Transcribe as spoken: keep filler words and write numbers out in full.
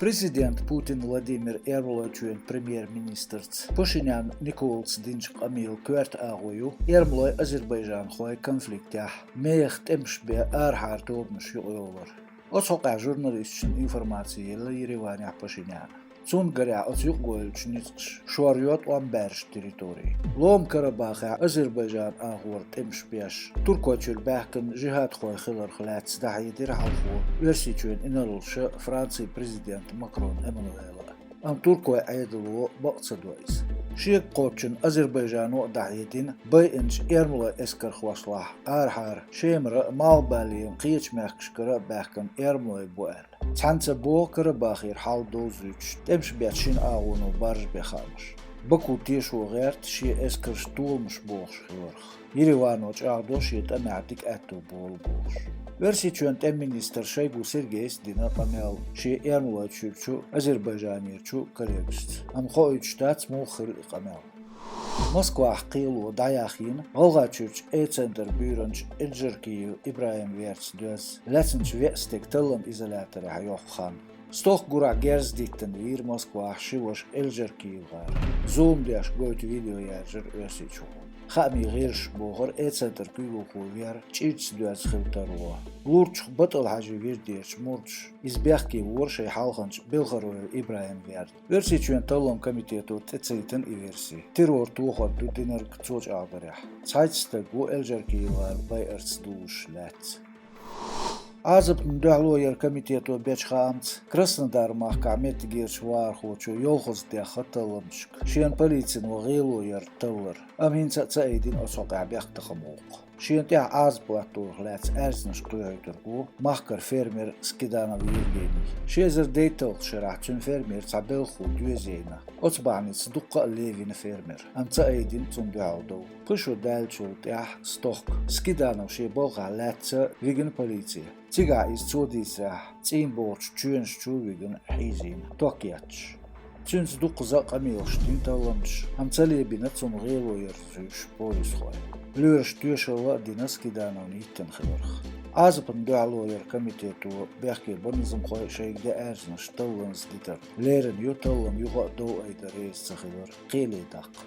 Президент Путин Владимир Эрмалойчоьнан премьер-министрца Пашинян Николаца динчу къамелан коьрта агӀо ю эрмалой-азербайджанхойн конфликтехь мехах тӀемаш бен арахьара тобанаш юкъайовлар. Оцу хьокъехь журналисташна информаци елла Ереванехь Пашиняна. Цунна гарехь, оцу юкъагойлучу ницкъаша шорйо тӀом баьржачу территори. Лома Карабахехь Азербайджан агӀора тӀемаш беш, Туркойчуьра баьхкина жихӀадхой хиларх лаьцна дӀахьедира хьалхо Оьрсийчоьнан инарлаша Францин президента Макрон Эммануэла. Амма туркойн Ӏедало бакъ ца до иза. Шега кхоччуш Азербайджано а дӀахьедина, байинчу эрмалойн эскархошлахь арахьара Шемара а, Малхбалера а, кхечу мехкашкара а баьхкина эрмалой бу аьлла. Цхьаьнца боху Карабахера хьал довзуьйтуш, тӀемаш бечу шина агӀоно баржабен хаамаш. Баку тешо гӀерта шен эскарш толамаш бохуш хиларх. Еревано чӀагӀдо шен тӀамехь дика аьтто болу бохуш. Оьрсийчоьнан тӀеман министра Шойгу Сергейс дина къамел шен эрмалойчуьрчу, Азербайджанерчу коллегашца. Амма хоуьйтуш дац муха хилла и къамел. Москвахь кхело дӀаяхйина ГӀалгӀайчуьрчу Э-центр буьйранчу Эльджаркиев ИбрахӀим-Верца доьзна лаьцначу веа стеган талламан изоляторехь йоккху хан. Стохка гурахь герз диттина вийра Москвахь ши ваша Эльджаркиев-гӀар. Зулам деш гойту видео яржира Оьрсийчухула. Хаамийн гӀирсаша бохура, Э-центран куьйгалхо веара чӀирца доьзна хила тарло. Лурчух БатӀал-Хьаьжин вирдерчу мурдаша иза бехке вора шайн хьалханчу Белхароев ИбрахӀим-Верна. Оьрсийчоьнан талламан комитето тӀе ца йитина и верси. Террор тохар ду динарг, цо чӀагӀдарехь. Цхьайтта стаг ву Эльджаркиев-гӀар байарца дузуш лаьцна. Ӏазапна дуьхьало яран комитето бечу хаамца, Краснодар-махкахь меттигерчу вахархочо йолхаза дехна талламашка шена полицино гӀело яр таллар, амма хӀинца а ца айдина оцу хьокъехь бехктакхаман гӀуллакх. Шена тӀехь Ӏазап латторах лаьцна аьрзнаш кхоьхьуьйтург ву махкара фермер Скиданов Евгений. Ши эзар дейтталгӀачу шарахь цуьнан фермера цхьа белхахо доьзна яйна. Оцу бахьаница дуккха а левина фермер, амма ца айдина цунна дуьхьал дов. Пхи шо даьллачул тӀаьхьа стохка Скиданов шен балхахь лаьцна вигина полице. Цигахь иза, цо дийцарехь, цӀийнан болчу чоьнаш чу а вигина, хьийзийна, ток етташ. Цуьнца дуккхаза а къамелаш дина талламчаша, амма ца лебина цунна гӀело ярзуьйтуш полисхой. Лоьраша тоьшалла а дина Скидановна йиттина хиларх. Ӏазапна дуьхьало яран комитето бехке бо низамхой шайга деа аьрзнаш талланза дитар. Лерина ю таллам юха а дов айдар реза ца хилар кхеле даккха.